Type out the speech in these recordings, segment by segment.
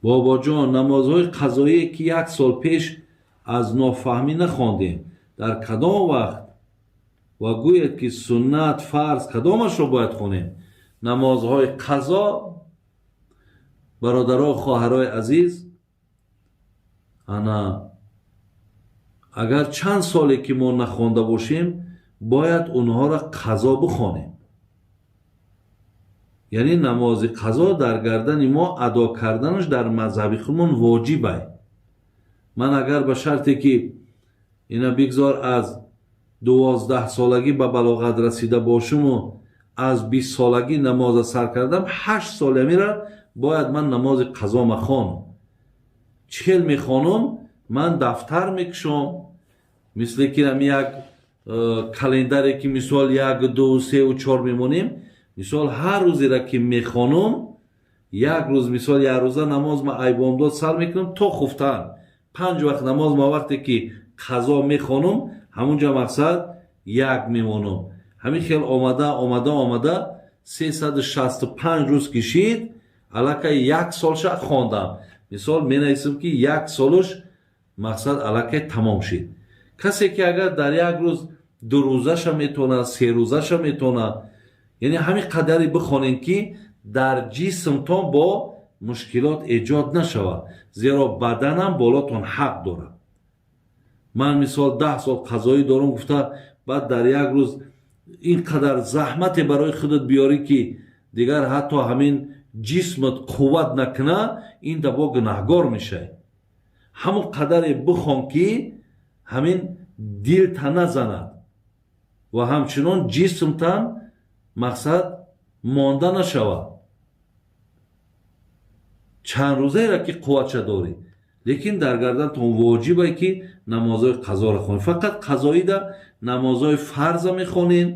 Бобоҷон, намозҳои қазоие, ки як сол пеш аз нофаҳмӣ нахондем, дар кадом вақт ва гӯед, ки суннат, фарз, кадомашро бояд хонем? Намозҳои қазо, бародаро, хоҳарои азиз, ана агар чанд соле ки мо нахонда бошем, бояд онҳоро қазо бихонем. Яъне намози қазо дар гардани мо адо карданаш дар мазҳаби худмон воҷибай. Ман агар ба шарте ки ина бигзор аз 12 солагӣ ба балоғат расида бошуму аз 20 солагӣ намоза сар кардам, 8 соли амира бояд ман намози қазо махонам. Чӣ хел мехонам? Ман дафтар мекушом, мисле ки ами як календаре, ки мисол як, ду, сеу чор мемонем. Мисол, ҳар рӯзеро ки мехонам, як рӯз, мисол, як рӯза намоз ма айбомдод сар мекунам то хуфтан, панҷ вақт намоз ма вақте ки қазо мехонам, ҳамунҷа мақсад як мемонам. Ҳамин хел омада, омада, омада, 365 рӯз кишид, аллакай як солша хондам. Мисол, менависам, ки як солуш мақсад аллакай тамом шид. Касе ки агар дар як рӯз ду рӯзаша метавонад, се рӯзаша метавонад, яъне ҳамин қадаре бихонем, ки дар ҷисмтон бо мушкилот эҷод нашавад, зеро баданам болотон ҳақ дорад. Ман мисол 10 сол қазоӣ дорум гуфта, баъд дар як рӯз ин қадар заҳмате барои худат биёрӣ, ки дигар ҳатто ҳамин ҷисмат қувват накуна, ин да бо гунаҳгор мешавӣ. Ҳамон қадаре бихон, ки ҳамин дилта назанад ва ҳамчунон ҷисмтан мақсад монда нашавад. Чанд рӯзаеро ки қувватша дорӣ, лекин дар гардантон воҷибе, ки намозҳои қазоро хонед. Фақат қазоида намозҳои фарза мехонем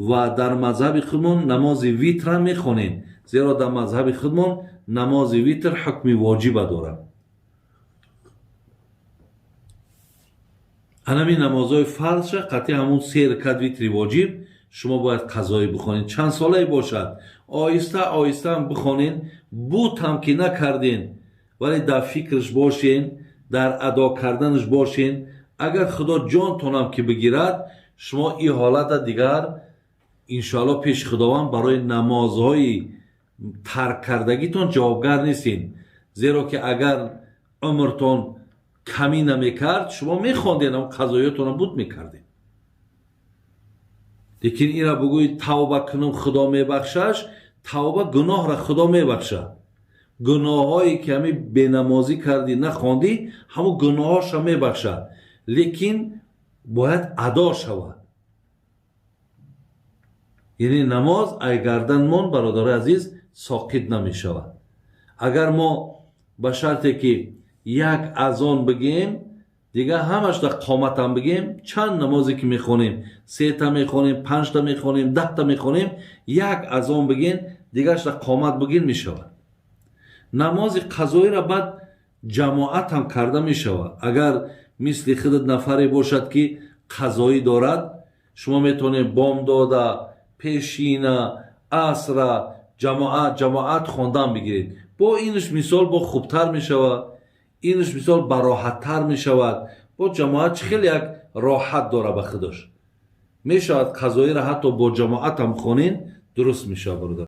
ва дар мазҳаби худмон намози витра мехонем, зеро дар мазҳаби худмон намози витр ҳукми воҷиба дорад. Анами намозҳои фарзша қатъи ҳамун се ракат витри воҷиб шумо бояд қазоӣ бихонед. Чанд солае бошад, оҳиста оҳистаам бихонед. Бутам ки накарден, вале дар фикраш бошен, дар адо карданаш бошен. Агар Худо ҷонтонам ки бигирад, шумо ин ҳолата дигар иншоалло пеши Худованд барои намозҳои тарк кардагитон ҷавобгар нестед, зеро ки агар умртон камӣ намекард, шумо мехондед, ам қазоётонро буд мекардед. Лекин ира бугӯи тавба кунам, Худо мебахшаш. Тавба гуноҳра Худо мебахшад. Гуноҳҳое ки ҳами бенамозӣ кардӣ, нахондӣ, ҳамун гуноҳҳоша мебахшад, лекин бояд адо шавад. Яъне намоз ай гарданмон, бародарои азиз, соқит намешавад. Агар мо ба шарте ки як азон бигем, дигар ҳамаш дар қоматам бигем, чанд намозе ки мехонем, сета мехонем, панҷта мехонем, 10та мехонем, як азон бигем, дигараш дар қомат бигем, мешавад. Намози қазоиро баъд ҷамоатам карда мешавад. Агар мисли худат нафаре бошад, ки қазоӣ дорад, шумо метавонед бомдода, пешина, асра ҷамоат ҷамоат хондан бигиред. Бо инаш мисол бо хубтар мешавад, инаш мисол бароҳаттар мешавад. Бо ҷамоат чӣ хеле як роҳат дора ба худаш мешавад. Қазоиро ҳатто бо ҷамоатам хонен, дуруст мешавад, бародар.